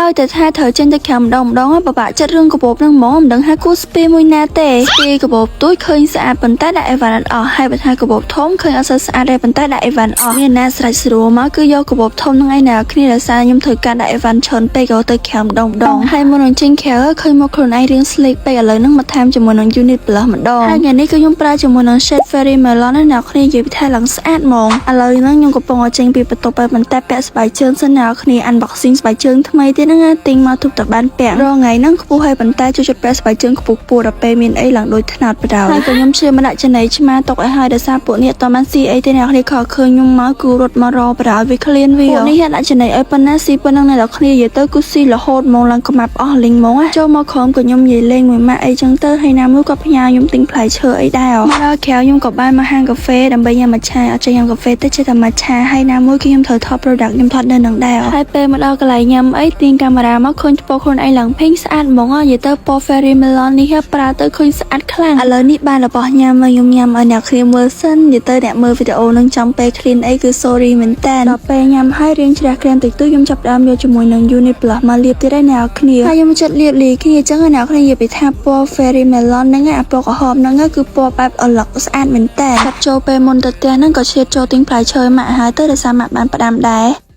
ឲ្យតែថាត្រូវចេញទៅក្រៅម្ដងម្ដងពិបាកចិត្តរឿងកាបូបហ្នឹងហ្មងមិនដឹងថាគួរស្ពាយមួយណាទេស្ពាយកាបូបតូចឃើញស្អាតប៉ុន្តែដាក់អីវ៉ាន់អត់អស់ហើយបើថាកាបូបធំឃើញអត់សូវស្អាតទេប៉ុន្តែដាក់អីវ៉ាន់អស់មានណាស្រេចស្រួលមកគឺយកកាបូបធំហ្នឹងឯងណាគ្នាដោយសារខ្ញុំត្រូវការដាក់អីវ៉ាន់ច្រើនពេកក៏ទៅក្រៅម្ដងម្ដងហើយមុននឹងចេញក្រៅឃើញមកខ្លួនឯងរៀងស្លេកពេកឥឡូវហ្នឹងមកថែមជាមួយនឹង unit blush ម្ដងហើយថ្ងៃនេះគឺខ្ញុំប្រើជាមួយនឹង shade Fairy Melon ណាអ្នកគ្នានិយាយថាឡើងស្អាតហ្មងឥឡូវហ្នឹងខ្ញុំកំពុងឲ្យចេញពីបន្ទប់ហើយប៉ុន្តែពាក់ស្បែកជើងសិនអ្នកគ្នា unboxing ស្បែកជើងថ្មីទៀតហ្នឹងណាទិញមកទុកតែបានពាក់រាល់ថ្ងៃហ្នឹងខ្ពស់ហើយប៉ុន្តែចូលចិត្តពាក់ស្បែកជើងខ្ពស់ខ្ពស់ដល់ពេលមានអីឡើងដូចថ្នោតបដ ாய் ហើយក៏ខ្ញុំជឿមកដាក់ចំណីឆ្មាទុកឲ្យហើយដោយសារពួកនេះអត់តបានស៊ីអីទេអ្នកគ្នាខកឃើញខ្ញុំមកគឺរត់មករកបដ ாய் វាឃ្លានវាពួកនេះដាក់ចំណីឲ្យប៉ុណ្ណាស៊ីប៉ុណ្ណឹងអ្នកគ្នានិយាយទៅគឺស៊ីរហូតហ្មងឡើងក្មាប់អស់លីងហ្មងណាចូលមកក្រុមក៏ខ្ញុំនិយាយលេងមួយម៉ាក់អីចឹងទៅហើយណាមួយក៏ផ្ញើខ្ញុំទិញផ្លែឈើអីដែរមកដល់ក្រៅខ្ញុំក៏បានមកហាងកាហ្វេដើម្បីញ៉ាំមច្ឆាអត់ចេះញ៉ាំកាហ្វេទេចេះតែមច្ឆាហើយណាមួយគឺខ្ញុំត្រូវថត product ខ្ញុំថតនៅនឹងដែរហើយពេលមកដល់កន្លែងញ៉ាំអីទាញកាមេរ៉ាមកឃើញថ្ពខ្លួនឯងឡើងភេងស្អាតហ្មងនិយាយទៅពណ៌ Fairy Melon នេះប្រើទៅឃើញស្អាតខ្លាំងឥឡូវនេះបានរបស់ញ៉ាំមកខ្ញុំញ៉ាំឲ្យអ្នកគ្នាមើលសិននិយាយទៅអ្នកមើលវីដេអូនឹងចំពេលឃ្លានអីគឺ sorry មែនតើដល់ពេលញ៉ាំហើយរៀងជ្រះក្រាមតិចតួចខ្ញុំចាប់ផ្ដើមយកជាមួយនឹង unit blush មកលាបទៀតហើយអ្នកគ្នាហើយខ្ញុំចិត្តលាបលីគ្នាអញ្ចឹងអ្នកគ្នានិយាយពីថាពណ៌ Fairy Melon ហ្នឹងអាពណ៌ក្រហមហ្នឹងគឺពណ៌បែបអលឹកស្អាតមែនតើចាប់ចូលពេលមុនទៅផ្ទះហ្នឹងក៏ឆ្លៀតចូលទិញផ្លែឈើម៉ាក់ហើយទៅដោយសារម៉ាក់បានផ្ដាំដែរ។